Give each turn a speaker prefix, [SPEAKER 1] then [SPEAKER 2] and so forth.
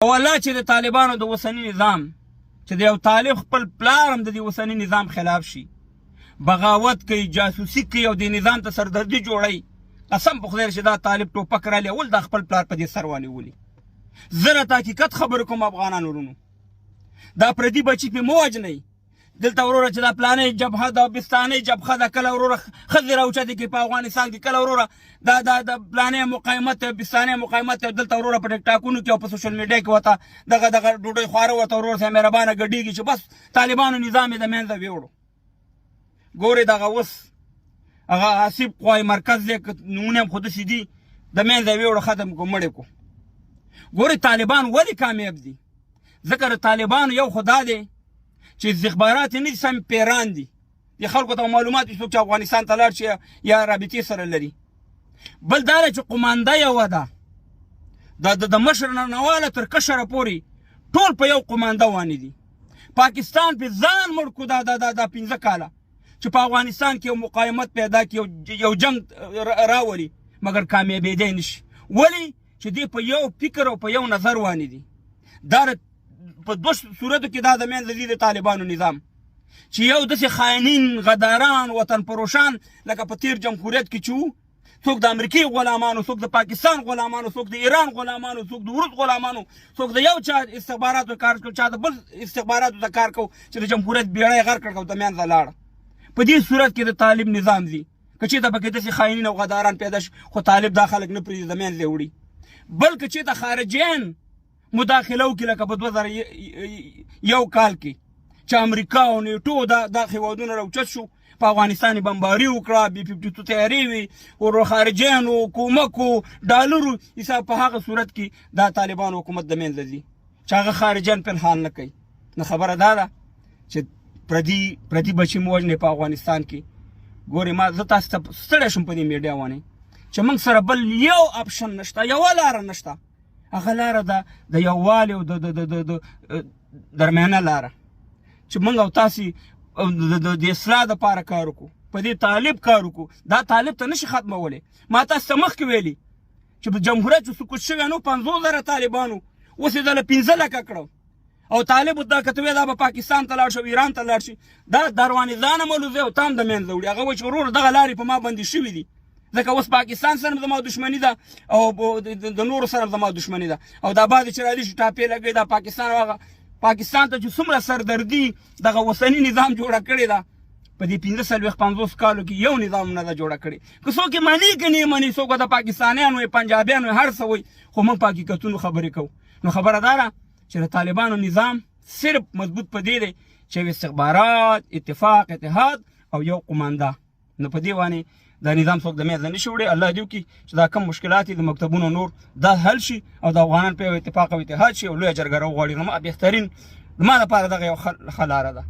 [SPEAKER 1] او الله چې د طالبانو د اوسني نظام، چې د یو طالب خپل پلار هم د دې اوسني نظام خلاف شي، بغاوت کوي، جاسوسي کوي او د نظام ته سردردي جوړوي، قسم په خدای چې دا طالب ټوپک رالی اول دا خپل پلار په دې سر وانه ولي. زه راته حقیقت خبرې کوم افغانانو ورونو، دا پردي بچي پې مه وژنئ. دلته وروره چې دا پلانې جبهه ده، بستانې جبهه ده، کله وروره ښځې راوچتې کړي په افغانستان کې، کله وروره دا دا د پلانې مقاومت دی، بستانې مقاومت دی. دلته وروره په ټیکټاکونو کې او په سوشل میډیا کې ورته دغه دغه ډوډۍ خواره ورته وروره سره مهربانه ګډېږي چې بس طالبانو نظام یې د منځه ویوړو. ګورې دغه اوس هغه حسیب قوای مرکز دی، که نومونه هم خو داسې دي، د منځه ویوړو، ختم کو، مړې کو. ګورې طالبان ولې کامیاب دي؟ ځکه د طالبانو یو خو دا دی چې استخبارات نه دي سم، پیران دي، د خلکو ته معلومات څوک چې افغانستان ته لاړ شي یا رابطې سره لري. بل دا چې قومانده یوه ده، د مشر نه نواله تر کشره پورې ټول په یو قومانده وانه دي. پاکستان په ځان مړ کو دا دا دا, دا 5 کاله چې په افغانستان کې یو مقاومت پیدا کړي، یو جنگ راولي، مګر کامیابېدی نشي. ولی چې دی په یو فکر او په یو نظر وانه دي. دا په دوه صورتو کې دا د منځه ځي د طالبانو نظام، چې یو داسې خاینین، غداران، وطن فروشان لکه په تیر جمهوریت کې چې وو، څوک د امریکې غلامانو، څوک د پاکستان غلامانو، څوک د ایران غلامانو، څوک د روس غلامانو، څوک د یو چا استخباراتو کار کو، چا د بل استخباراتو ته کار کو، چې د جمهوریت بیړۍ غرق کړ او د منځه لاړه. په دې صورت کې د طالب نظام ځي، که چېرته پکې داسې خاینین او غداران پیدا شي، خو طالب دا خلک نه پرېږدي، د منځه یې وړي. بل که چېرته خارجیان مداخله وکړي، لکه په 2001 کال کې چې امریکا او نیټو دا هېوادونه راوچت شو، په افغانستان یې بمباري وکړه، بي 52 طیارې وې، ورو خارجیانو کومکو ډالرو حساب، په هغه صورت کې دا طالبانو حکومت د منځه ځي چې هغه خارجیان پنهان نه کوي. نو خبره دا ده چې پردي بچي مو وژنې په افغانستان کې. ګورې ما زه تاسو ته ستړی شوم په دې میډیا باندې چې موږ سره بل یو اپشن نشته، یوه لاره نشته، هغه لاره ده د یووالي او د درمیانه لاره چې موږ او تاسو د اصلاح دپاره کار وکړو، په دې طالب کار وکړو. دا طالب ته نشي ختمولی. ما تاسو ته مخکې ویلي چې په جمهوریت چې سقوط شوی نو 50,000 طالبانو، اوس یې دله 5 لکه کړو. او طالب دا کته وی دا به پاکستان ته لاړ شي، ایران ته لاړ شي، دا دروانې ځان مولوزه او تام د منځه وړي. هغه وایي چې ورور دغه لارې په ما بندې شوې دي، ځکه اوس پاکستان سره زما دښمني ده او د نورو سره زما دښمني ده، او دا بعضې چې راځي چې ټاپې لګوي دا پاکستان، هغه پاکستان ته چې څومره سردردي دغه اوسني نظام جوړه کړې ده، په دې 45 50 کالو کې یو نظام نه ده جوړه کړې. که څوک یې مني که نه مني، څوک د پاکستانیانو وي، پنجابیانو، هر څه وي، خو موږ په حقیقتونو خبرې کوو. نو خبره دا ده چې د طالبانو نظام صرف مضبوط په دې دی چې استخبارات، اتفاق، اتحاد او یو قومانده. نو په دې باندې دا نظام څوک د منځه نشي وړي. الله دې وکړي چې دا کم مشکلات د مکتبونو نور دا حل شي او د افغانان په اتفاق او اتحاد شي او لویه جرګه راوغواړي. نو ما بهترین زما لپاره دغه یو ښه لاره ده.